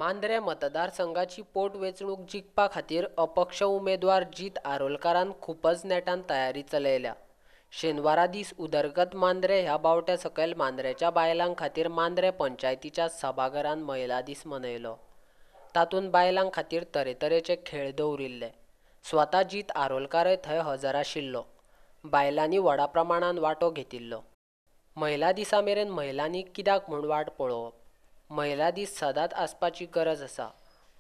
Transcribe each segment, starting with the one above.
मांद्रें मतदारसंघाची पोटवेंचणूक जिखपा खातीर अपक्ष उमेदवार जीत आरोलकारान खूबच नेटान तयारी चलयल्या. शेनवारा दीस उदरगत मांद्रें ह्या बावट्या सकयल मांद्रेच्या बायलां खातीर मांद्रें पंचायतीच्या सभाघरांत महिला दीस मनयलो. तातूंत बायलां खातीर तरेतरेचे खेळ दवरिल्ले. स्वता जीत आरोलकारय थंय हजर आशिल्लो. बायलांनी व्हडा प्रमाणान वांटो घेतिल्लो. महिला दिसा मेरेन महिलांनी कित्याक म्हूण वाट पळोवप? महिला दीस सदांच आसपाची गरज आसा.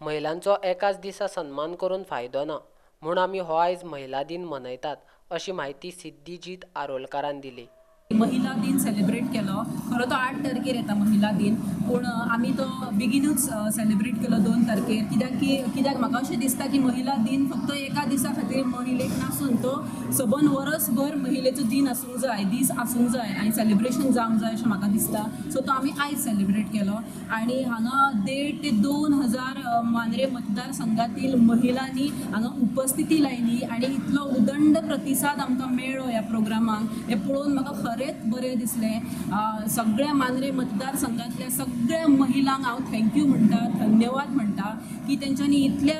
महिलांचो एकाच दिसा सन्मान करून फायदो ना, म्हूण आमी हो आयज महिला दिन मनयतात अशी म्हायती सिद्धी जीत आरोलकारान दिली. महिला दिन सेलिब्रेट केलो. खरो तो 8 तारखेर येता महिला दिन, पूण आमी तो बेगीनूच सेलिब्रेट केलो 2 तारखेर. कित्याक म्हाका अशें दिसता की महिला दिन फक्त एका दिसा खातीर महिलेक नासून तो सबंद वरसभर महिलेचो दिन आसूंक जाय, दीस आसूंक जाय आनी सेलिब्रेशन जावंक जाय अशें म्हाका दिसता. सो तो आमी आयज सेलिब्रेट केलो आनी हांगा 1,500 ते 2,000 मांद्रें मतदारसंघातील महिलांनी हांगा उपस्थिती लायली आनी इतलो उदंड प्रतिसाद आमकां मेळ्ळो ह्या प्रोग्रामाक. हें पळोवन म्हाका खरेंच बरें दिसलें. सगळ्या मांद्रें मतदारसंघातल्या सगळ्या महिलांक हांव thank you म्हणटा, धन्यवाद म्हणटा की तेंच्यांनी इतल्या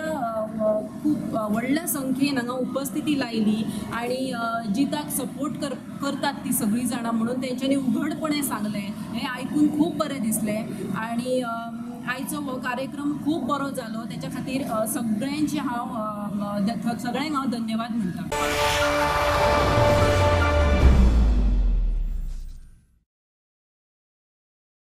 खूब व्हडल्या संख्येन हांगा उपस्थिती लायली आनी जिताक सपोर्ट करतात ती सगळीं जाणां म्हणून तेंच्यांनी उघडपणे सांगलें. हें आयकून खूब बरें दिसलें आनी आयचो हो कार्यक्रम खूब बरो जालो. तेच्या खातीर सगळ्यांचे हांव सगळ्यांक हांव धन्यवाद म्हणटा.